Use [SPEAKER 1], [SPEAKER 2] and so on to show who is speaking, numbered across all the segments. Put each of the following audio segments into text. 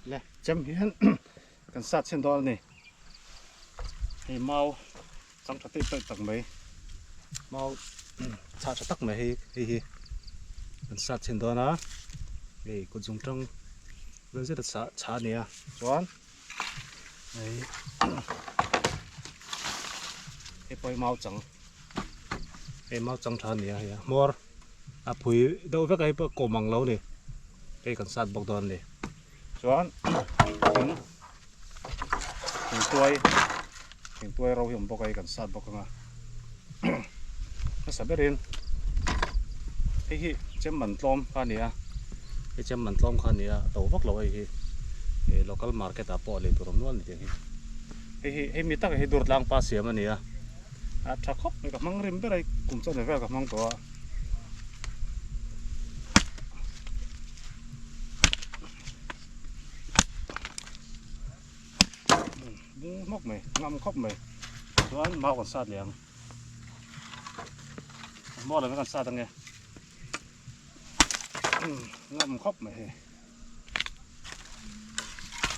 [SPEAKER 1] Le chem hian kan sat chhin dawn a ni. Hei mau chang tha tih tawih tak mai mau chhah tha tak mai hei hei hi kan sat chhin dawn a hei kut zung tang vel zet a chhah chhah a ni a chuan hei hei pawh hi mau chang hei mau chang tha a ni a hei a hmawr a phui deuh vek a hei pawh kawm ang lo a ni hei kan sat bawk dawn a ni. Chuan thing thingtuai thingtuai ro hi awm bawk a hei kan sat bawk anga hmasa berin hei hi chem man tlawm kha a ni a hei chem man tlawm kha a ni a to vak lo hei hi ih local market ah pawh lei tur awm nual a ni tih ang hi hei hi hei mi tak hi dur tlang pa siam a ni a a tha khawp mai ka hmang rim ber a hei kum chuan vel ka hmang tawh a. Bung hmawk mai ngam khawp mai chuan mau kan sat leh ang maw lam kan sat ange ngam khawp mai hei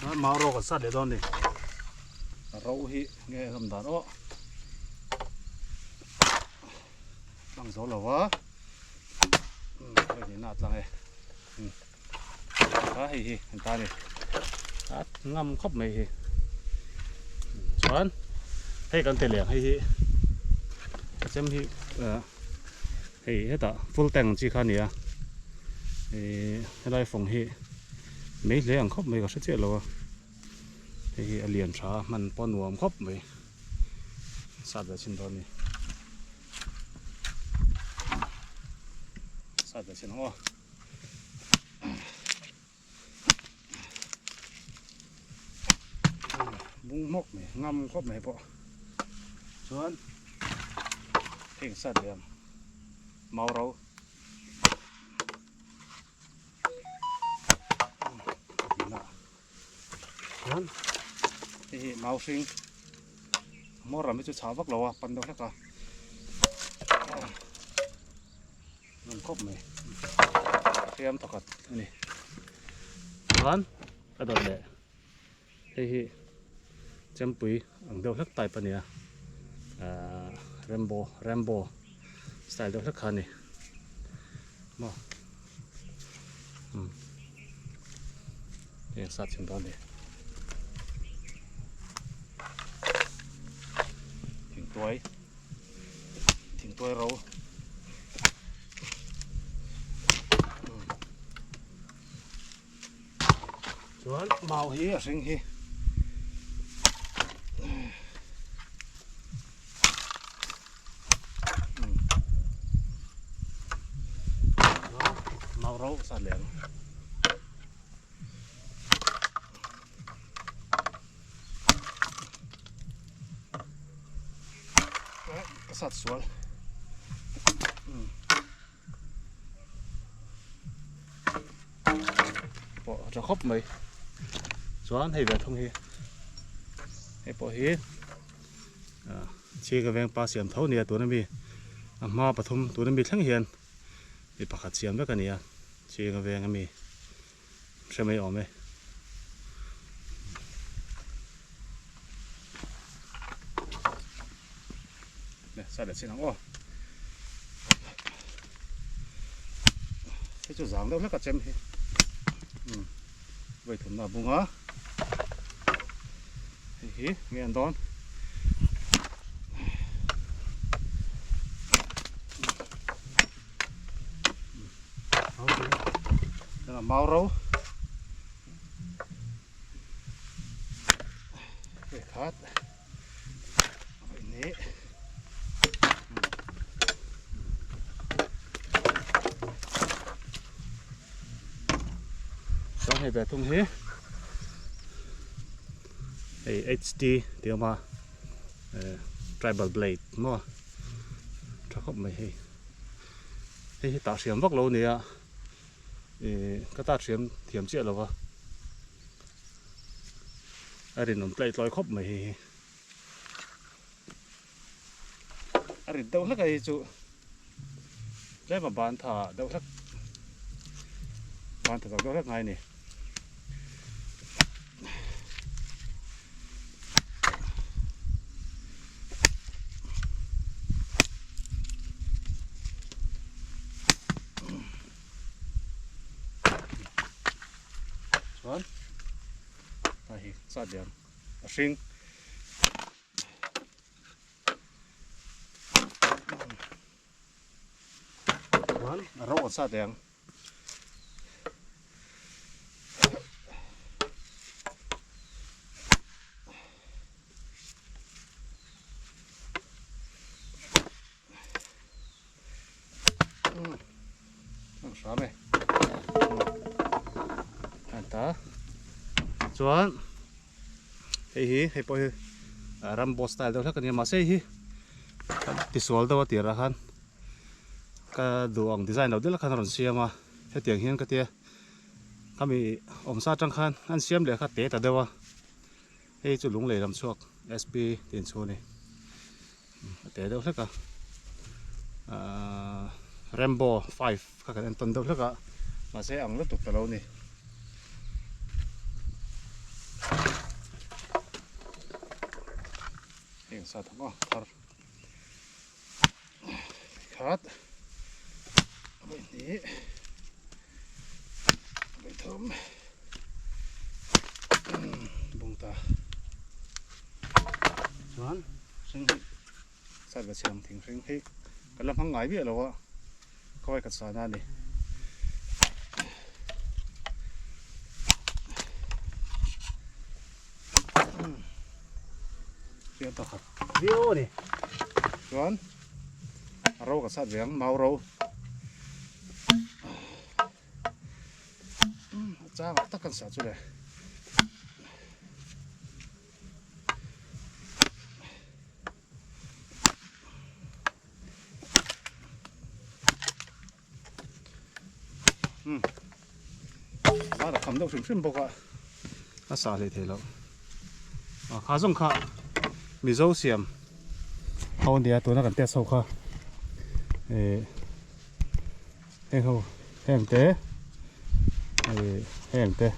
[SPEAKER 1] chuan mau ro kan sat leh dawn ni ro hi nge lam dan aw Hmang zo lo a hei na tlang e a hei hi an ta ni a ngam khawp mai hi chuan hei kan ti leh hei hi a chem hi hei hetah full tank chi kha a ni a ih helai fawng hi mai hle ang khawp mai ka hre chiah lo a hei hi a lian tha a hman pawh a nuam khawp mai. Sat ve chhin dawn a ni. Sat ve chhin ang aw. Bung hmawk mai, ngam khawp mai pawh. Chuan heng sat ve ang. Mau ro. Chuan hei hi mau hring hmawr lam hi chu chhah vak lo a pan deuh hlek a nuam khawp mai hriam pakhat a ni chuan ka dawt leh hei hi chempui ang deuh hlek type a ni a ahh rambo rambo style deuh hlek kha a ni maw umm heng sat chhin dawn a ni thingtuai thingtuai ro Chuan mau hi a hring hi mau ro sa leng ka sat sual pawh a tha khawp mai chuan hei ve thung hi hei pawh hi ah chi ka veng pa siam tho nia tuna mi a hma pathum tuna mi thleng hian mi pakhat siam vek a ni a chi ka veng ami hre mai awm e. Sa leh chin ang aw. Hei chu zang deuh hlek a chem hi. Um. Vai thum na bunga. Hei hi nge an dawn. Mau ro. Hei khat. Ni. Chuan hei ve thung hi hei HT tih a awm a tribal blade maw tha khawp mai hei hei hi tah hriam vak lo a ni a ih ka tah hriam thiam chiah lo va. A rinawm tlaih tlawi khawp mai hei hi. A rit deuh hlek a hei chu tlem a ban tha deuh hlek ban tha chak deuh hlek ngai a ni. Chuan a hi zat lian a hring. Chuan a ro a zat lian. Hram e ta chuan hei hi hei pawh hi rambo style deuh hlek a nia mahse hei hi tisual deuh a tirah khan ka duh ang design lo deuh khan a rawn siam a hetiang hian ka tia khami awmsa atang khan an siam leh kha te ta deuh a hei chu lunglei lam chhuak sp tih inchhu a ni. A te deuh hlek a ahh Rambo 5 kha kan en tawn deuh hlek a mahse ang lutuk ta lo a ni. Heng sa thang aw thar khat vawihnih vawithum bung ta chuan hring hi side va chhiang thing hring hi ka la hmang ngai miah lo a khawi ka chana a ni. Fian pakhat viau a ni chuan a ro ka chhat ve ang mau ro a chang ah tak kan sah chu le. Umm var a kham deuh hrim hrim bawk a a sah hlei thei loh a kha zawng kha mizo siam ho a nia tuna kan test ho kha eh heng ho heng te eh heng te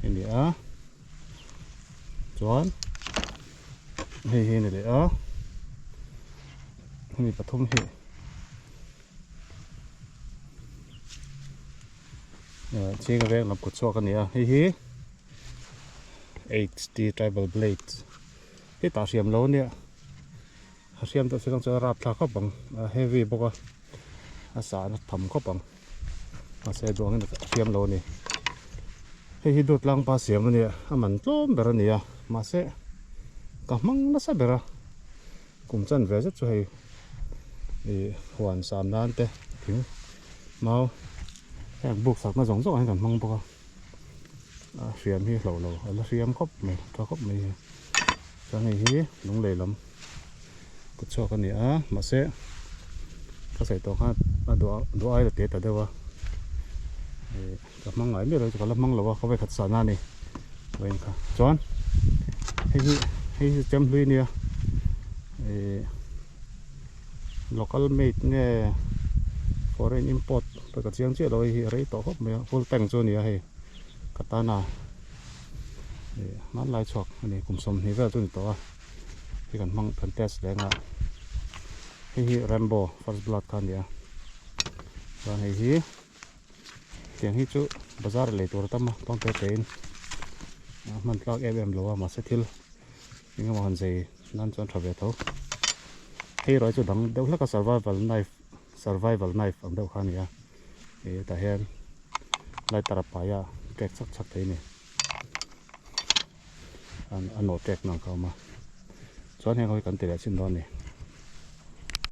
[SPEAKER 1] a ni a chuan hei hi a ni leh a hemi pathum hi chhinga veng lam kut chhuak a ni a hei hi HT tribal blade hei tah hriam lo a nia a hriam deuh chiang chuan a rap thlak khawp ang a heavy bawk a a sah na tham khawp ang mahse duh angin a hriam lo a ni hei hi dawt tlangpa siam a nia a man tlawm ber a ni a mahse ka hmang nasa ber a. Kum chan ve zet chu hei ih huan sam nan te thing mau heng buk sakna zawng zawng ah hian kan hmang bawk a a hriam hi hlauh lo a la hriam khawp mai tha khawp mai hi chuan hei hi lunglei lam kut chhuak a ni a mahse ka sawi tawh khan a duh duh ai la te ta deuh a ih ka hmang ngai miah lo chu ka la hmang lo a ka vawikhat sahna a ni vawiin kha chuan hei hi hei hi chem hlui a nia ih local made nge foreign import pawh ka chiang chiah lo hei hi a rei tawh khawp mai a full tank chu a ni a hei katana ih hmanlai chhuak a ni kum 20 vel chu a ni tawh a hei kan hmang kan test leh anga hei hi rambo first blood kha a ni a chuan hei hi. Tiang hi chu bazar lei tur a tam a tawng te te in a hman tlak em em lo a mahse thil eng emaw han zei nan chuan tha ve tho hei erawh hi chu dang deuh hlek a survival knife survival knife ang deuh kha a ni a ih hetah hian lighter a pai a tek chak chak thei a ni a nawh tek nang kha a awm a chuan heng ho hi kan ti leh chin dawn a ni.